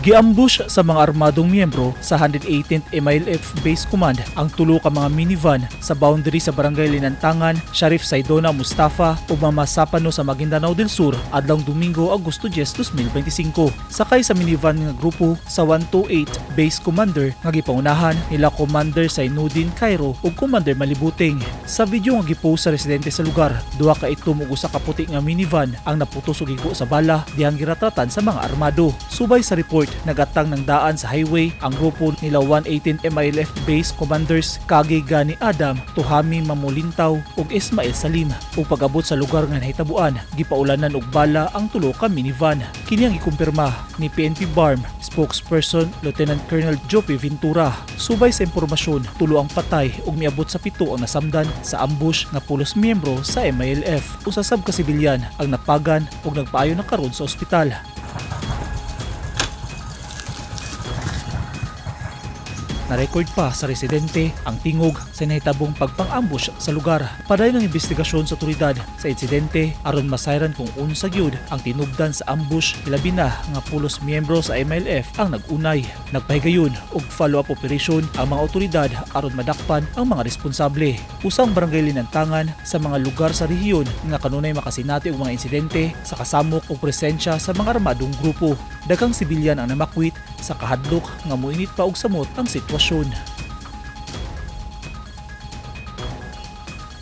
Giambush sa mga armadong miyembro sa 118th MILF Base Command ang tulo ka mga minivan sa boundary sa Barangay Linantangan, Sharif Saidona Mustafa ug Mama Sapano sa Maguindanao del Sur adlawng Domingo, Agosto 10, 2025. Sakay sa minivan nga grupo sa 128 Base Commander nga gipangunahan nila Commander Sainuddin Cairo ug Commander Malibuting. Sa video nga gipost sa residente sa lugar, duha ka itom ug usa ka puti nga minivan ang naputos og igo sa bala dihang giratratan sa mga armado. Subay sa report, nagatang ng daan sa highway ang grupo nila 118 MILF Base Commanders Kage Gani Adam, Tuhami Mamulintaw ug Ismail Salim. Ug pag-abot sa lugar nga nahitabuan, gipaulanan og bala ang tulo ka minivan. Kini ang gikumpirma ni PNP BARMM spokesperson Lieutenant Colonel Jope Ventura. Subay sa impormasyon, tulo ang patay ug miabot sa 7 ang nasamdan sa ambush nga pulos miyembro sa MILF. Usa sab ka sibilyan ang napagan ug nagpaayo na karon sa ospital. Na-record pa sa residente ang tingog sa nahitabong pagpang-ambush sa lugar. Padayon ang investigasyon sa otoridad sa insidente aron masayran kung unsa gyud ang tinubdan sa ambush, hilabi na nga pulos miyembro sa MILF ang nag-unay. Nagpahigayon og follow-up operation ang mga otoridad aron madakpan ang mga responsable. Usang Barangay Linantangan sa mga lugar sa rehiyon nga kanunay makasinati og mga insidente sa kasamok o presensya sa mga armadong grupo. Daghang sibilyan ang namakwit sa kahadlok nga moinit pa og samot ang sitwasyon.